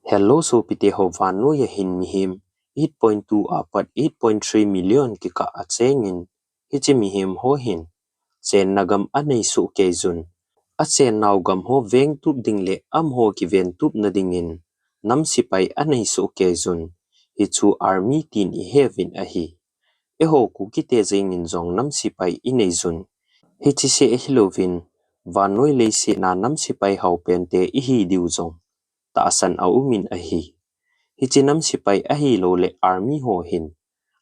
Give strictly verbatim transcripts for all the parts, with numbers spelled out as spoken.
Hello sopite ho, vannoiya hin mihem eight point two apat eight point three million kikah a chengin, hiche mihem ho hin chenna gam anei sohkei jun, achennau gam ho vengtup ding le amaho kiventupna dingin nam sipai anei sohkei jun, hichu army tin iheuvin ahi. Eiho Kukite jengin jong nam sipai inei jun, hiche seh ahilouvin, vannoi leiset a nam sipai haopen te ihi diu jong tahsan aumin ahi. Hiche nam sipai ahilou le army ho hin,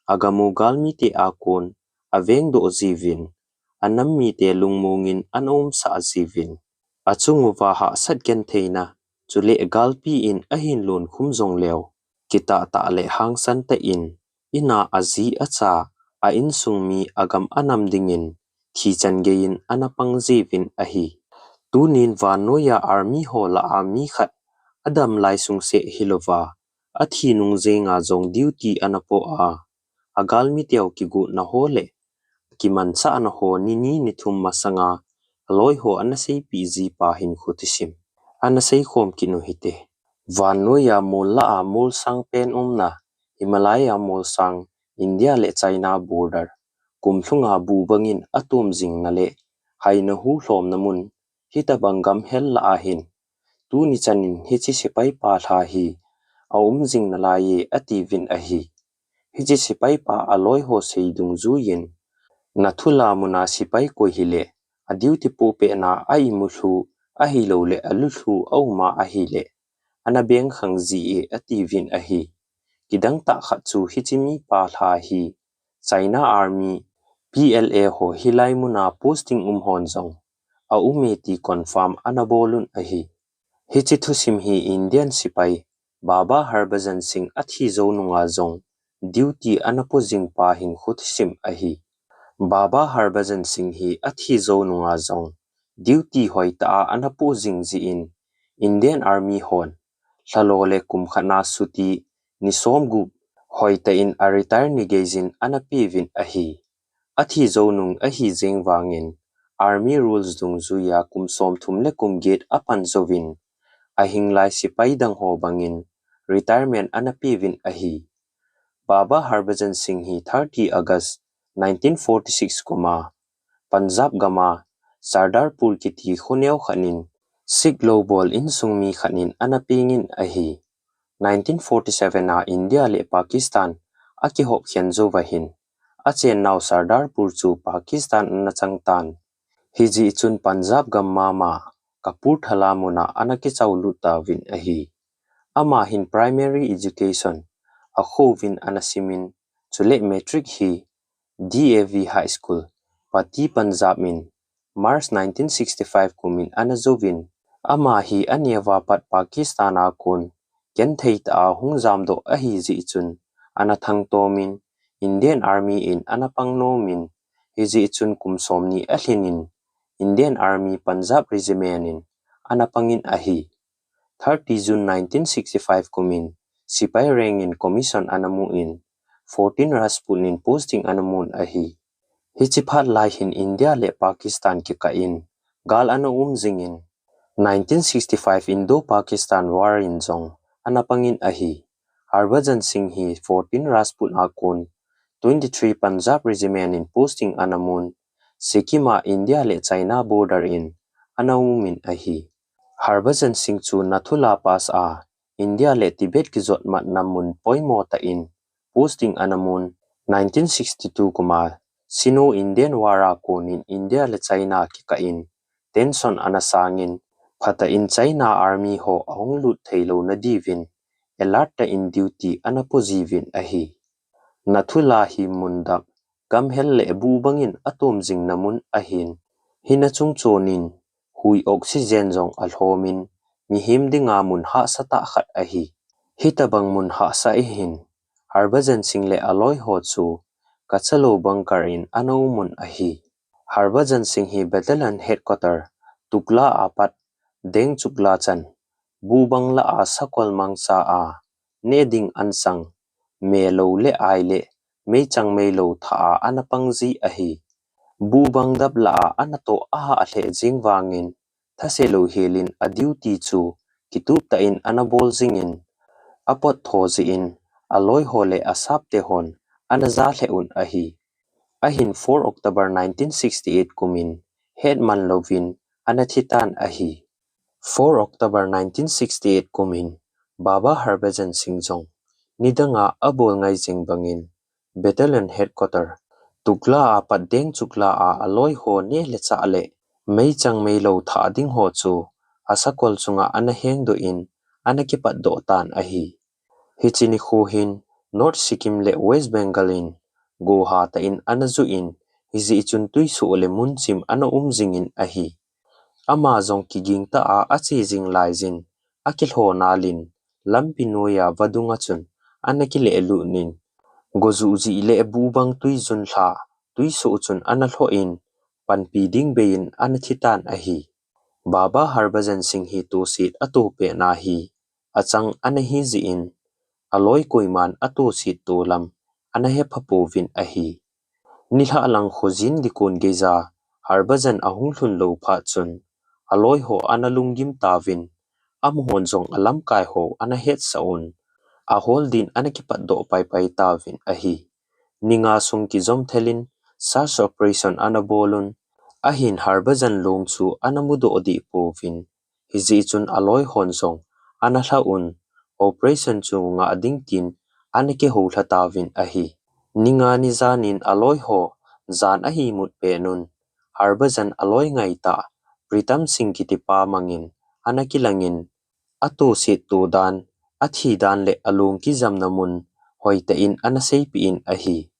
agam u galmite a kon avengdoh jiuvin, anam mite lungmongin ana umsah jiuvin, achung uva hahsat gentheina, chule galpi in ahin lonkhum jongleu, kitah tah le hangsan tah in, in a aji acha, a insung mi agam anam dingin, thi chan geiyin ana pang jiuvin ahi. Tunin vannoiya army ho lah a mi khat adam lai sung seh hilouva, athi nung jenga jong duty ana po a, agalmi teu kigotna ho le kimanchahna ho ni ni ni thum masanga aloi ho ana seipeh ji pa hinkho thusim ana seikhom kit u hite. Vannoiya mol lah a molsang pen umna, Himalaya molsang, India le China border, kum lhunga bu bangin atom jingna le haina hu lhomna mun, hitobang gam hel lah a hin, tuni chanin hiche sipai pa lha hi aum jing nalaiye atiuvin ahi. Hiche sipai pa aloi ho sei dungjuiyin, Nathula muna sipai koi hile, a duty pohpehna a imu lhu ahilou le alu lhu auma ahile, ana bengkhang jie atiuvin ahi. Kidang tah khat chu hiche mipa lha hi China Army, P L A ho hilai muna posting um hon jong aume ti confirm ana bolun ahi. Hiche thusim hi Indian sipai Baba Harbhajan Singh athi jou nunga jong duty ana po jing pa hinkho thusim ahi. Baba Harbhajan Singh hi athi jou nunga jong duty hoitah a ana po jing jin, Indian Army hon lhalo le kum khat na chutti ni som gup hoitah in a retire ni geijin ana peuvin ahi. Athi jou nung ahi jeng vangin, Army rules dungjuiya kum somthum le kum get apan jouvin, ahinglai sipai dang ho bangin retirement ana peuvin ahi. Baba Harbhajan Singh hi thirty August nineteen forty-six kuma Punjab gama Sardarpur kiti khoneo khat in Sikh loubol insung mi khat in ana pengin ahi. Nineteen forty-seven a India le Pakistan akihop khen jouva hin, achennau Sardarpur chu Pakistan ana chang tan. Hijeh chun Punjab gam mama Kapurthala muna ana kichao lut tauvin ahi. Ama hin primary education akhouvin ana simin, chule matric hi D A V High School, Patti Punjab in March nineteen sixty-five kumin ana jouvin, ama hi aneo a pat Pakistan a kon genthei tah a hung jamdoh ahi jeh chun ana thangtomin Indian Army in ana pang nomin, hijeh chun kum somni alhinin Indian Army Punjab Regiment in ana pangin ahi. Thirty June nineteen sixty-five kumin sipai rank in commission ana mun, fourteen Rajput in posting ana mun ahi. Hiche phat lai hin India le Pakistan kikah in gal ana um jingin, nineteen sixty-five Indo-Pakistan War in jong ana pangin ahi. Harbhajan Singh hi fourteen Rajput a kon twenty-three Punjab Regiment in posting ana mun, Sikkim a India le China border in ana umin ahi. Harbhajan Singh chu Nathula Pass a India le Tibet kijot matna mun poimo tah in posting ana mun, nineteen sixty-two kuma Sino-Indian War a konin India le China kikah in tension ana sangin, phatah in China Army ho ahung lut theilouna diuvin alert tah in duty ana po jiuvin ahi. Nathula hi mun dap, gam hel le bu bangin atom jingna mun ahin, hina chung chonin hui oxygen jong alhomin, mihem dinga mun hahsa tah khat ahi. Hitobang mun hahsa a hin, Harbhajan Singh le aloi ho chu Kachalou bunker in ana umun ahi. Harbhajan Singh hi Battalion Headquarter Tukla a pat Deng Chukla chan, bu bang lah a sakol mangcha a, neh ding ansang, melou le ai le meichang meilou thah a ana pang ji ahi. Bu bang dap lah a ana toh ahah lheh jing vangin, thase louhelin a duty chu kitup tah in ana bol jingin, apot tho jeh in aloi ho le asap te hon ana ja lheh un ahi. Ahin four October nineteen sixty-eight kum in hetman louvin ana thi tan ahi. Four October nineteen sixty-eight kum in Baba Harbhajan Singh jong nidanga abol ngai jing bangin Battalion Headquarter Tukla a pat deng Chukla a aloi ho neh le chah le meichang meilou thah ding ho chu asakol chunga ana hengdoh in ana kipatdoh tan ahi. Hiche nikho hin North Sikkim le West Bengal in gohatah in ana ju in, hijeh chun tuisoh le munchim ana um jingin ahi. Ama jong kiging tah a ache jing laijin akilhon nalin lampi noiya vadung a chun ana kilehlut in, gojuh jih le bu bang tuijun lha tuisoh chun ana lhoh in panpi ding bei in ana thi tan ahi. Baba Harbhajan Singh hi toset atoh pet na hi achang ana hi jeh in aloi koiman atoset to lam ana hepha pouvin ahi. Nilhah lang khojin dikon geija Harbhajan ahung lhun lou phat chun aloi ho ana lunggim tauvin, amahon jong alamkai ho ana hetsah un, ahol din ana kipatdoh paipai tauvin ahi. Ni nga sung kijom thelin search operation ana bol un, ahin Harbhajan long chu ana mudoh deh pouvin, hijeh chun aloi hon jong ana lha un, operation chu ngah ding tin ana kihoulha tauvin ahi. Ni nga ni jan in aloi ho jan ahi mut pet un, Harbhajan aloi ngaitah Pritam Singh kitipa mangin ana kilangin, atoset to dan, athi dan le along kijamna mun hoitah in ana seipeh in ahi.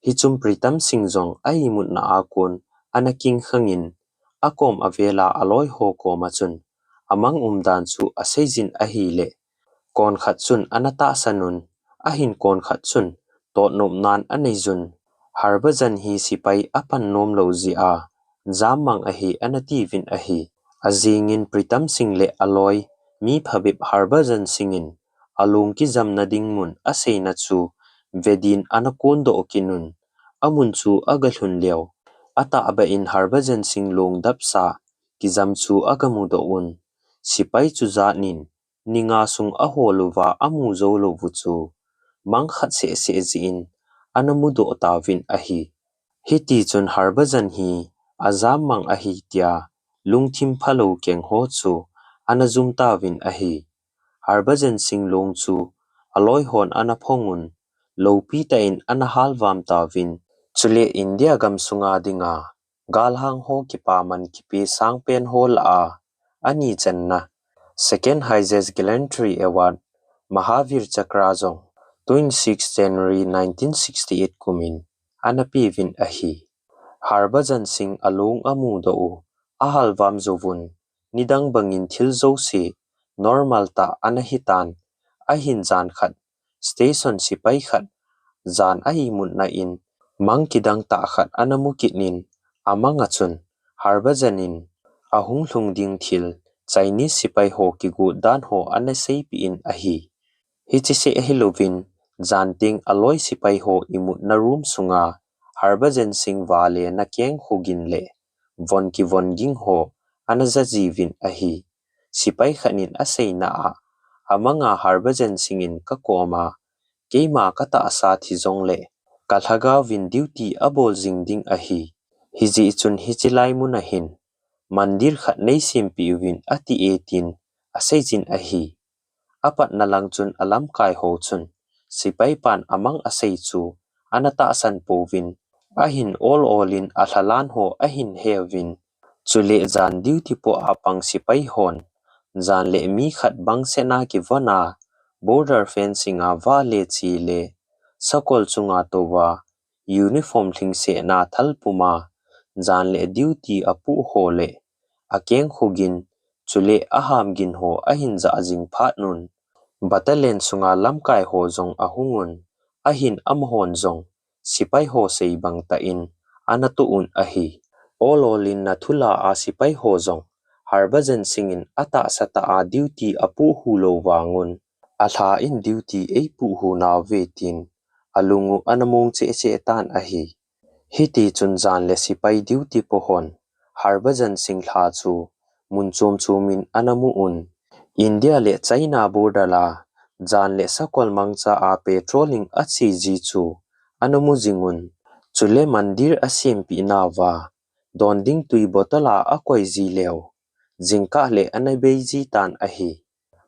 Hichun Pritam Singh jong a imutna a kon ana kingkhangin, akom avela aloi ho koma chun amang umdan chu aseijin ahile, konkhat chun ana tahsan un, ahin konkhat chun totnopnan aneijun, Harbhajan hi sepai apan nomlou jeh a jammang ahi ana tiuvin ahi. Ajingin Pritam Singh le aloi mi phabep Harbhajan Singh in along kijamna ding mun aseina chu vedin ana kondoh kit un, amun chu agalhun leu, atahbeh in Harbhajan Singh long dapsa kijam chu agamudoh un, sepai chu jat in ni nga sung ahol uva amu jou lou u chu mang khat sehseh jeh in ana mudoh tauvin ahi. Hitichun Harbhajan hi ajammang ahi tia lungthim phalou keng ho chu ana jum tauvin ahi. Harbhajan Singh long chu aloi hon ana phong un, loupi tah in ana halvam tauvin, chule India gamsunga dinga galhang ho kipaman kipe sangpen ho lah a ani channa Second Highest Gallantry Award, Mahavir Chakra jong twenty-six January nineteen sixty-eight kumin ana peuvin ahi. Harbhajan Singh along amudoh u ahalvam jouvun, nidang bangin thil jouse normal tah ana hitan, ahin jan khat station sepai khat jan a imutna in mang kidang tah khat ana mu kit in, amang a chun Harbhajan in ahung lhung ding thil Chinese sepai ho kigot dan ho ana seipeh in ahi. Hiche seh hilouvin, jan teng aloi sepai ho imutna room sunga Harbhajan Singh vale na keng khogin le von kivon ging ho ana ja jiuvin ahi. Sepai khat in aseina a, amanga Harbhajan Singh in kakoma keima katahsa thi jongle kalhagaovin duty abol jing ding ahi. Hijeh chun hiche lai mun a hin mandir khat neisempeh uvin ati e tin aseijin ahi. Apatna lang chun alamkai ho chun sepai pan amang asei chu ana tahsan pouvin, ahin ol ol in alhalan ho ahin heuvin, chule jan duty poh a pang sepai hon jan le mi khat bang sena kivon a, border fencing a vale che le sakol chunga touva uniform lhingsehna thal puma jan le duty apoh ho le akeng khogin, chule aham gin ho ahin ja jing phat un, battalion sunga lamkai ho jong ahung un, ahin amahon jong sepai ho sei bang tah in ana toh un ahi. Ol ol in na thula a sepai ho jong Harbhajan Singh in atahsa tah a duty apoh hu lou vang un, alha in duty eipoh hu nauve tin alung u ana mong cheh cheh tan ahi. Hitichun jan le sepai duty poh hon Harbhajan Singh lha chu mun chom chom in ana mu un, India le China border a jan le sakol mangcha a patrolling ache ji chu ana mu jing un. Chule mandir asempeh nauva, don ding tui bottle a akoi ji leu, jingkah le ana bei ji tan ahi.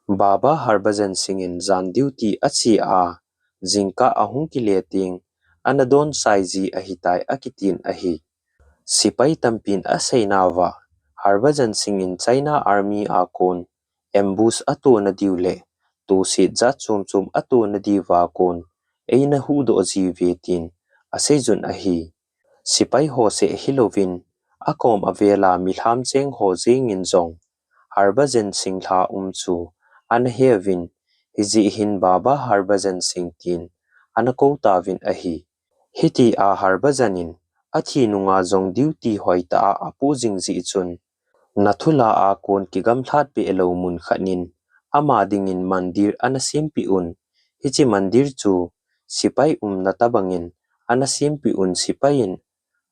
Baba Harbhajan Singh in jan duty ache a, jingkah ahung kile teng, ana donsai ji ahitai akitin ahi. Sepai tampin asei nauva, Harbhajan Singh in China Army a kon ambush atona diu le, toset jat chom chom atona diuva kon, eina huhdoh ji uve tin, asei jun ahi. Sepai ho seh hilouvin, akom avel a milham cheng ho jeng in jong, Harbhajan Singh lha um chu ana he uvin, hijeh hin Baba Harbhajan Singh tin ana kou tauvin ahi. Hitia Harbhajan in athi nunga jong duty hoitah a apoh jing jeh chun, Nathula a kon kigamlhat behlou mun khat in ama dingin mandir ana sempeh un. Hiche mandir chu sepai umna tobang in ana sempeh un, sepai in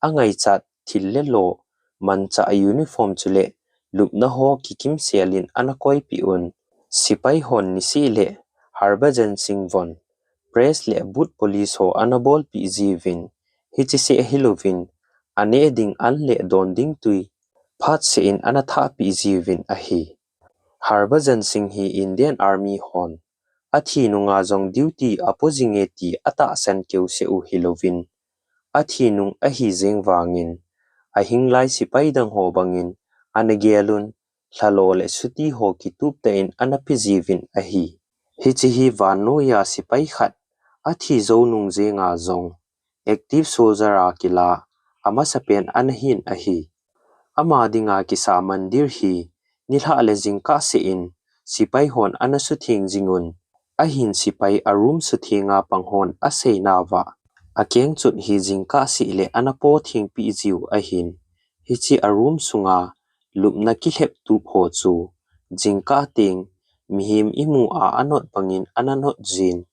angaichat thil le lo, manchah uniform chule lupna ho kikimsel in ana koipeh un. Sepai hon niseh le Harbhajan Singh von press le boot police ho ana bolpeh ji uvin, hiche seh hilouvin, aneh ding an le don ding tui phatseh in ana thahpeh ji uvin ahi. Harbhajan Singh hi Indian Army hon athi nunga jong duty apoh jinge ti atahsan keu seh u hilouvin, athi nung ahi jeng vangin, ahing lai sepai dang ho bangin ana gel un, lhalo le chutti ho kitup tah in ana pe ji uvin ahi. Hiche hi vannoiya sepai khat athi jou nung jenga jong active soldier a kila amasapen ana hin ahi. Ama dinga kisa mandir hi nilhah le jingkah seh in sepai hon ana sutheng jing un. Ahin sepai a room suthenga pang hon asei nauva, akengchot hi jingkah seh le ana po thengpeh jiu ahin. Hiche a room sunga lupna kilhep tup ho chu jingkah teng mihem imu a anot bangin ana not jin.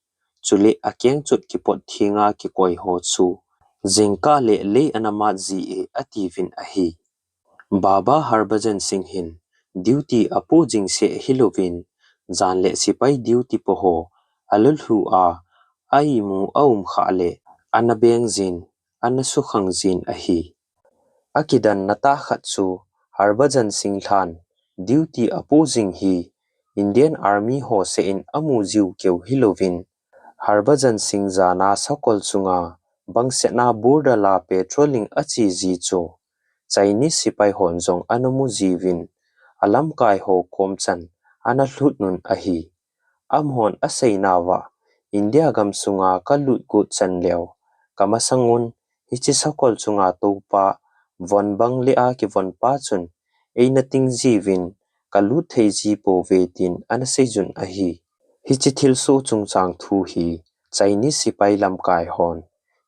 Chule akengchot kipot thenga kikoi ho chu jingkah le lei ana mat ji e atiuvin ahi. Baba Harbhajan Singh hin duty apoh jing seh hilouvin, jan le sepai duty poh ho alulhu a, a imu aum khah le ana beng jin, ana sukhang jin ahi. Akidanna tah khat chu Harbhajan Singh lhan duty apoh jing hi Indian Army ho seh in amu jiu keu hilouvin, Harbhajan Singh jana sakol chunga bangsetna border a patrolling ache ji chu Chinese sepai hon jong ana mu ji uvin, alamkai ho kom chan ana lhut un ahi. Amahon asei nauva, India gam sunga kalut got chan leu, kamasang un hiche sakol chunga toupa von bang le a kivon pa chun eina ting ji uvin, kalut thei ji pouve tin ana sei jun ahi. Hiche thilsoh chungchang thu hi Chinese sepai lamkai hon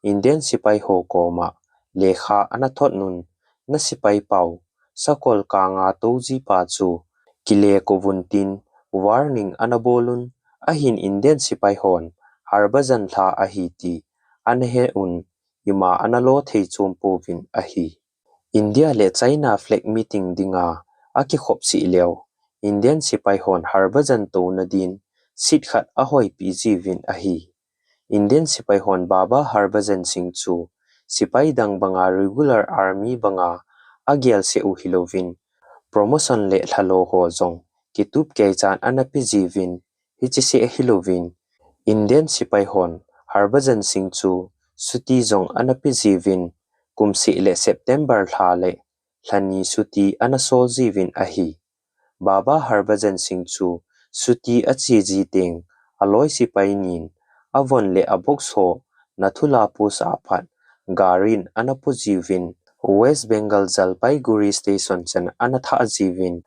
Indian sepai ho koma lekha ana thot un, na sepai pau, sakol kanga tou ji pa chu kile kou vun tin warning ana bol un, ahin Indian sepai hon Harbhajan lha ahi ti ana he un, ima ana lo thei chom pouvin ahi. India le China flag meeting dinga akikhop sih leu, Indian sepai hon Harbhajan touna din seat khat ahoipi jiuvin ahi. Indian sepai hon Baba Harbhajan Singh chu sepai dang banga regular army banga agel seh u hilouvin, promotion le lhalo ho jong kitup kei chan ana pe jiuvin, hiche seh hilouvin, Indian sepai hon Harbhajan Singh chu chutti jong ana pe jiuvin, kum seh le September lha le lha ni chutti ana sol jiuvin ahi. Baba Harbhajan Singh chu chutti ache ji teng, aloi sepai nin avon le abox ho Nathula Post a pat gari in ana po jiuvin, West Bengal Jalpaiguri Station chan ana thah jiuvin,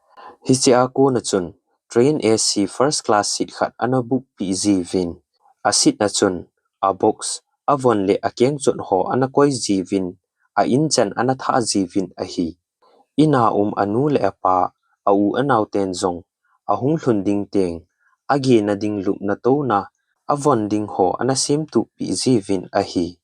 hiche a kona chun train A C first class seat khat ana book pi jiuvin, a seat a chun abox, avon le akeng chot ho ana koi jiuvin, a in chan ana thah jiuvin ahi. Ina um anu le apa, a u anau ten jong ahung lhun ding teng, agena ding lupna touna, avon ding ho ana semtup pi jiuvin ahi.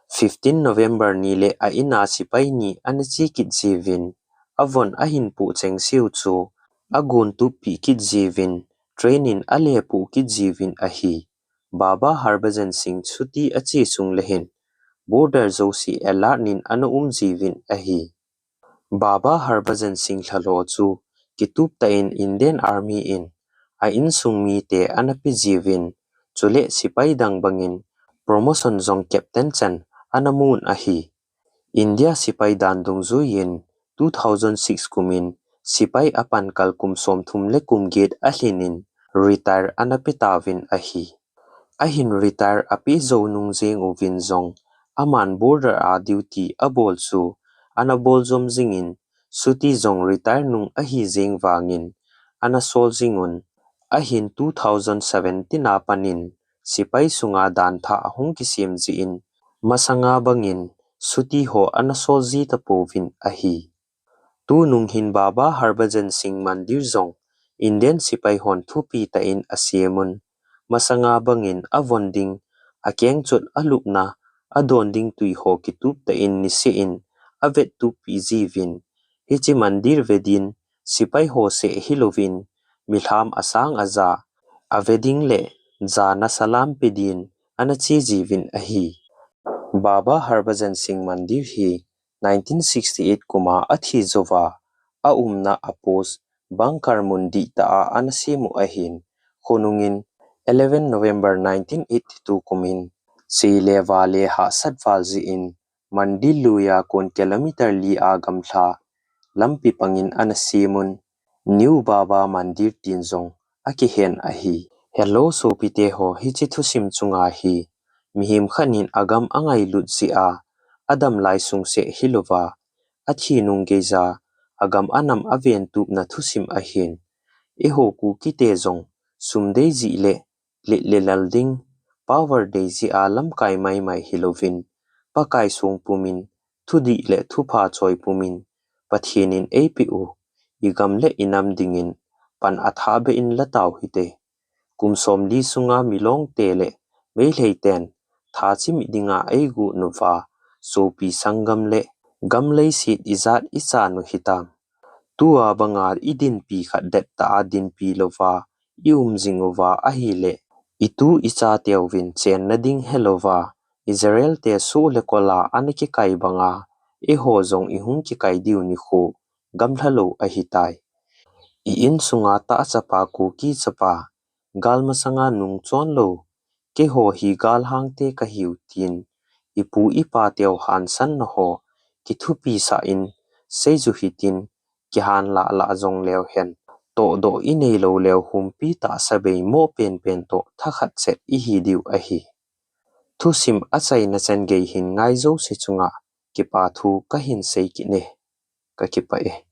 Fifteen November ni le a ina sepai ni ana che kit jiuvin, avon ahin po cheng seu chu agon tup pi kit jiuvin, train in alepu kit jiuvin ahi. Baba Harbhajan Singh chuti ache sung le hin border jouse alert in ana um jiuvin ahi. Baba Harbhajan Singh lhalo chu kitup tah in Indian Army in a insung mite ana pe jiuvin, chule sepai dang bangin promotion jong captain chan ana mun ahi. India sepai dan dungjuiyin two thousand six kumin sepai apan kal kum somthum le kum get alhin in retire ana pe tauvin ahi. Ahin retire ape jou nung jeng uvin jong aman border a duty abol chu ana bol jom jingin, chuti jong retire nung ahi jeng vangin ana sol jingun, ahin two thousand seventeen a panin sepai sunga dan thah ahung kisem jin, masanga bangin chuti ho ana sol ji tapouvin ahi. Tunung hin Baba Harbhajan Singh Mandir jong Indian sepai hon thupi tah in asemun, masanga bangin avon ding, akeng chot alupna, adon ding tui ho kitup tah in niseh in avet tup pi jiuvin, hiche mandir ve din sepai ho seh hilouvin, milham asang aja ave ding le jana salam pe din ana che jiuvin ahi. Baba Harbhajan Singh Mandir hi nineteen sixty-eight kuma athi jouva aumna a post bunker mun dihtah a ana semu ahin, khonungin eleven November nineteen eighty-two kumin sei le va le hahsat val jin mandir luiya kon kilometer li a gamla lampi pangin ana semun, New Baba Mandir tin jong akihen ahi. Hello sopite ho, hiche thusim chunga hi mihem khat in agam angailut jeh a adam lai sung seh hilouva, athi nung geija agam anam aven tupna thusim ahin. Eiho Kukite jong sum dei jeh le let le lal ding, power dei jeh a lamkai maimai hilouvin, Pakai song pumin, thudih le thupha choi pumin, Pathen in eipeh u igam le inam dingin pan atha beh in la tau hite. Kum somli sunga Milongte le Meitei ten tha chimit dinga eigot uva, sopi sanggam le gam leiset ijat ichan u hitam. Tua banga idinpi khat dettah a dinpi louva ium jing uva ahile, itu ichateuvin chenna ding helouva, Israel te soh le kola ana kikai banga, eiho jong ihung kikai diu nikho gamla lou ahitai. I insunga tahchapa Kuki chapa, gal masanga nungchon lou, keiho hi galhangte kahiu tin, ipu ipa teu hansanna ho kithupisah in seiju hitin, kihan lah lah jong leu hen, tohdoh inei lou leu humpi tahsa bei mo penpen toh thakhat chet ihi diu ahi. Thusim achaina chan gei hin ngai jouse chunga kipa thu kahin sei kit e, kakipah e.